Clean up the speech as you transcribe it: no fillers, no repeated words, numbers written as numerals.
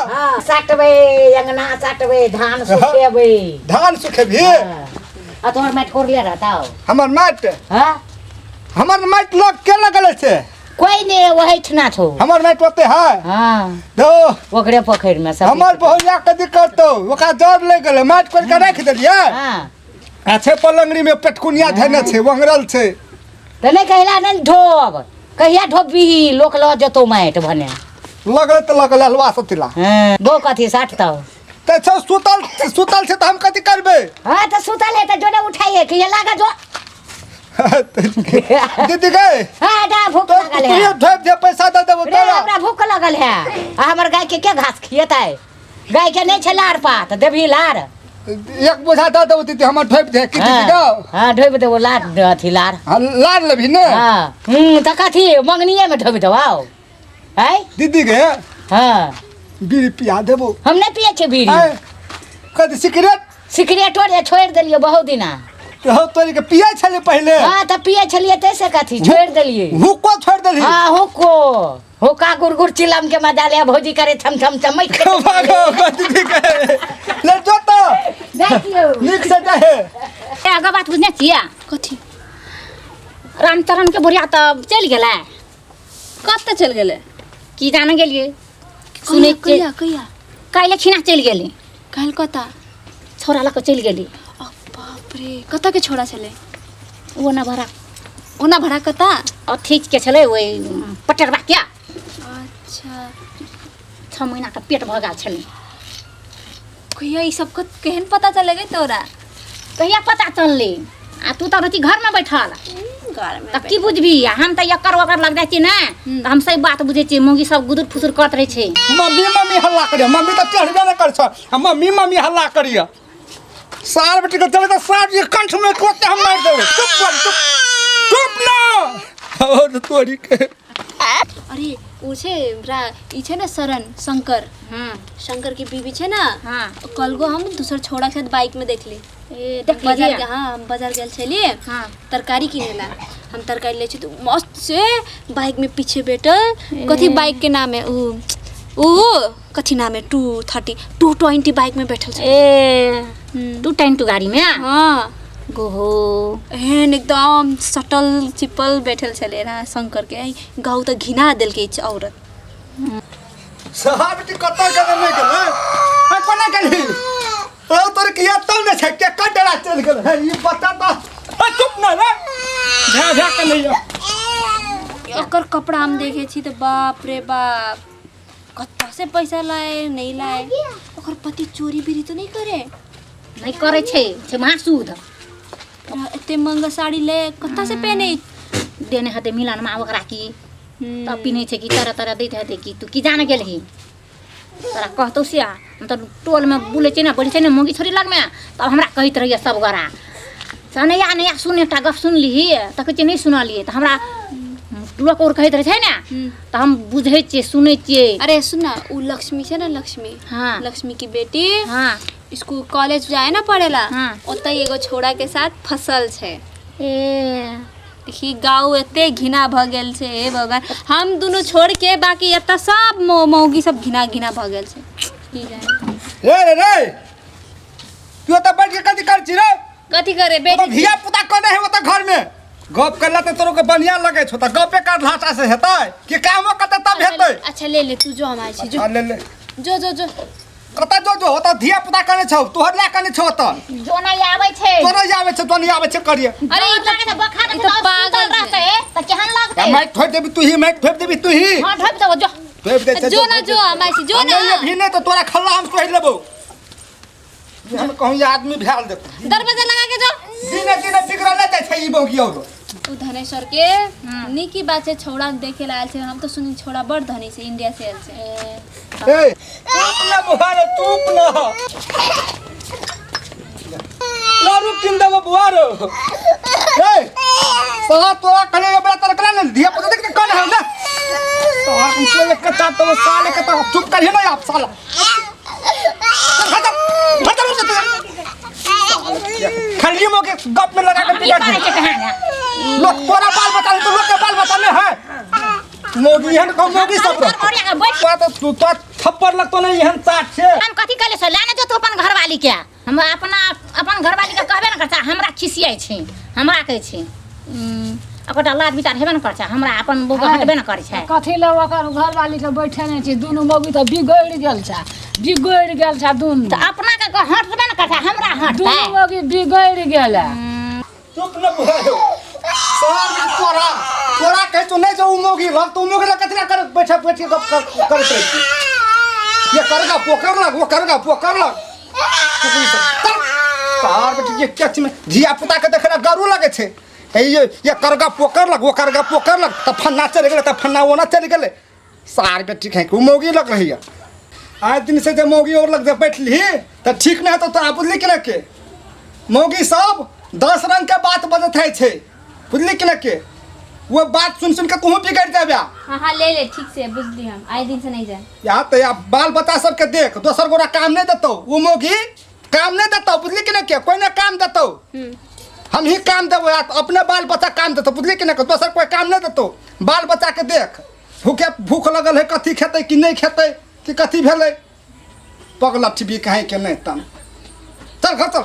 हाँ सटबै अंगना सटबै धान सुखेबै। धान सुखेबही? हाँ। आ तोहर माटि कोरले रहतौ? हमर माटि? हाँ। हमर माटि लग के लगल छै? कोई नहीं, वही ठना छौ। हमर माटि ओते है? हाँ। तो ओकरे पोखरि में सब। हमर बहुरिया के दिक्कत तो ओकरा जर लग गेलै, माटि कोरि के राखि देलियै। हाँ। आ छै पलंगड़ी में पेटकुनिया धैने छै, वंगरल छै। तऽ नहि कहिला नहि ढोब, कहिया ढोबही, लोक लऽ जेतौ माटि भने। लगलै तऽ लगलै हलवा सब तिला। हाँ, गो कथी साटतौ? तऽ छौ सुतल सुतल छै तऽ हम कथी करबै? हाँ तऽ सुतल है तऽ जो ने उठाइए कि ये लागा जो। दीदी गए। हाँ डा भूख तो लागल तू है। ढोब दे, पैसा दे देबो रे तोरा। हमरा भूख लगल है आ हमर गाय के के घास खिएतै? गाय के नहीं छै लार पात, देबही लार? एक बोझा दऽ देबो दीदी, हमर ढोबि दे की दीदी गौ? हाँ ढोबि देबो लार, अथी लार। हाँ, लार लेबही ने? हाँ तऽ कथी मंगनिए में ढोबि देबौ आँय? दीदी गे। हाँ। बीड़ी पिया देबो। हम नहीं पिए छियै बीड़ी। आँय, कथी सिगरेट? सिगरेटो रे छोड़ि देलियै बहुत दिना। तो हम तोरी के पिए छलै पहिले। हाँ तऽ पिए छलियै तैसे कथी छोड़ि देलियै। हुक्को छोड़ि देलही? हाँ हुक्को, हुक्का गुड़ गुड़ चिलम के मजा ले, भौजी करे छम छम चमक। भागो दीदी के ले जो तो। जाइ छियौ। नीक से जाहे। एगो बात बुझने छियै? कथी? रामचरण के बुढ़िया तऽ चलि गेलै। कतऽ चलि गेलै? की जाने गेलियै, सुनै छियै। कहिया कहिया? काल्हि खिना चलि गेलै। काल्हि कतऽ? छौड़ा लऽ कऽ चलि गेलै। अ बाप रे, कतऽ के छोड़ा छलै? ओ ना भरा। ओना भरा कतऽ? अथी के छलै, ओहि पटरबा के। अच्छा। 6 महीना के पेट भऽ गेल छलै। कहिया ई सब केहन पता चले गई तोरा? कहिया पता चललै? आ तू तऽ रहती घरमे बैठल। घरमे तऽ की बुझबी? आ हम तऽ एकर ओकर लग जाइ छियै ने तऽ हम सही बात बुझै छियै। मौगी सब गुदुर फुसुर करैत रहै छै। मम्मी मम्मी हल्ला करिया, मम्मी तऽ चढ़बे नहि कर छ आ मम्मी मम्मी हल्ला करिया। सार बेटी के चले तऽ सार जी कंठ में कोते हम मारि देबै। चुप कर, चुप चुप ना और तोरी के। अरे ओ छै ई छै ने शरण शंकर। शंकर के बीबी छै ना। हाँ। कल गो हम दूसर छोड़ा के साथ बाइक में देखली। ए देख बाजार के। हाँ हम बाजार गेल छलियै। हाँ। तरकारी किने ला, हम तरकारी लै छी तऽ मस्त से बाइक में पीछे बैठल, कथी बाइक के नाम है उ उ कथी नाम है, 230 220 बाइक में बैठल छै। ए 220 गाड़ी में? हाँ। गोहो। एहन एकदम सटल चिपल बैठल छलै ना शंकर के। गाँव तऽ घिना देलकै ई औरत। साहब बेटी कतऽ गेलै नहि गेलै? है कोना गेलही? ओ तोर के एतौ नहि छै, के कटरा चलि गेल है ई बता तऽ। ए चुप ना रे, झा झा के नहीं। ओकर कपड़ा हम देखे छी तऽ बाप रे बाप, कतऽ से पैसा लाए नहीं लाए। ओकर पति चोरी बीरी तो नहीं करे? नहि करै छै, छै महासूद। एते महंगा साड़ी ले कतऽ से पहने? देने हेतै मिलनमा ओकरा की तब पिन्है छै, कि तरह तरह दैत हेतै की, तू की जाने गेलही? तोरा कहतौ से। हम तऽ टोलमे बुलै छियै ने, बोलै छै ने मौगी छोरी लगमे, तब हमरा कहैत रहैए सब गोरा से नैया नैया सुन, एकटा गप सुनलिही? तऽ कहै छियै नहि सुनलियै। तऽ हमरा लोक आओर कहैत रहै छै ने तऽ हम बुझै छियै, सुनै छियै। अरे सुन ना, उ लक्ष्मी छै ना लक्ष्मी। हाँ। लक्ष्मी की बेटी। हाँ। स्कूल कॉलेज जाए ना पढ़ेला। हाँ। ओतऽ एगो छोड़ा के साथ फसल छै। ए देखी गाँव एते घिना भऽ गेल छै, हे भगवान। हम दुनू छोड़ के बाकी एतऽ सब मौगी सब घिना घिना भऽ गेल छै, की जाने। रे रे रे, तू ओतऽ बैठ के कथी कर छी रे? कथी करे ओतऽ बेटी? धिया पुता कने है ओतऽ घर में गप करला तऽ तोरो के बढ़िया लगै छौ, तऽ गपे करला से हेतै कि कामो करतै तब हेतै? अच्छा ले ले तू, जो हम आइ छी, जो। अच्छा, ले ले। जो जो जो। कतऽ जो जो? ओतऽ धिया पुता कने छौ, तोहर लए कने छौ ओतऽ? जो नहि आबै छै। तोरो आबै छै, तो नहीं आबै छै करिए। अरे ई लागै छै बखार। ई तऽ पागल छै। रहतै तऽ केहन लगतै? माइक ठोकि देबी तू ही, माइक ठोकि देबी तू ही। हाँ ढोपि देबो, जो। ठोकि दै छै। जो ना जो, हम आइ छी, जो ना। नहीं अभी नहीं तो तोरा खल्ला हम सोहि लेबौ। हम कहूँ ये आदमी भेल देखो। दरवाजा लगा के जो। दिने दिने बिगड़ल जाइ छै ई बौगी और। उ धनेश्वर के नीकी बात छै, छौड़ा के देखे ला आयल छै। हम तो सुनी छौड़ा बड़ धनी छै, इंडिया से आयल छै। ए चुप ना बुआरो, चुप ना, लारू किन देबो बुआरो। ए साला तोरा कने बड़ा तर कला ने धिया पुता देख कौन है ना साला, हमको एक कच्चा तो साले के तो चुप करिए ना आप साला। खत्म खत्म हो जाते खाली मोके गप में लगा के की बिगड़ करै छै कहाँ ने? लोग तोरा बाल बचा तो लोग के बाल बचाने है। मोगी एहन कम मोगी सब तोर ओरिया के बैठ। तोरा तऽ तू तोरा थप्पड़ लगतो नहीं एहन चाट छै। हम कथी कहले से लाने जो तू अपन घरवाली के, हम अपना अपन घरवाली के कहबे न करता, हमरा खिसियाइ छै, हमरा कहै छै। ओकरा लाज विचार हेबे न करै छै, हमरा अपन बौआ हटबे न करै छै। कथी लए ओकर घरवाली के बैठेने छी? दुनू मौगी तऽ बिगड़ि गेल छै, बिगड़ि गेल छै दुनू। तऽ अपना के हटबे न करता, हमरा हटतै। दुनू मौगी बिगड़ि गेल है। चुप न बुझायो सार तोरा तोरा कहै छौ नहि जो उ मौगी लग, तू मौगी लग कथी कर बैठे बैठ के गप करैत रहै छी? ये करगा पोकर लग, वो करगा पोकर लग कुकुर सब। चल तार बेटी ये क्या चीज में धिया पुता के देखला गरू लगे छै। ए ये करगा पोकर लग, वो करगा पोकर लग, त फन्ना चलि गेलै, त फन्ना ओना चलि गेलै। सार बेटी खाइ के उ मौगी लग रहैया। आइ दिन से जे मौगी और लग जे बैठली त ठीक नहि हेतौ तोरा, बुझली कि नहि के? मौगी सब 10 रंग के बात बजैत है छै, बुझली कि नहि के? वो बात सुन सुन के तोहूँ बिगड़ जाबे। हाँ हाँ ले ले ठीक से बुझली, हम आए दिन से नहीं जाए। यहाँ तो या बाल बच्चा सबके देख, दोसर गोरा काम नहीं देतौ, वो मौगी काम नहीं देतौ, बुझली कि नहि के? कोई नहीं काम देतौ, हम ही काम देबो यार, अपने बाल बच्चा काम देतौ, बुझली कि नहि के? दोसर कोई काम नहीं देतौ। बाल बच्चा के देख, भूखे भूख लगल है, कथी खेतै कि नहीं खेतै कि कथी भेलै, पगला टीवी कहीं के नहीं तन। चल घर चल।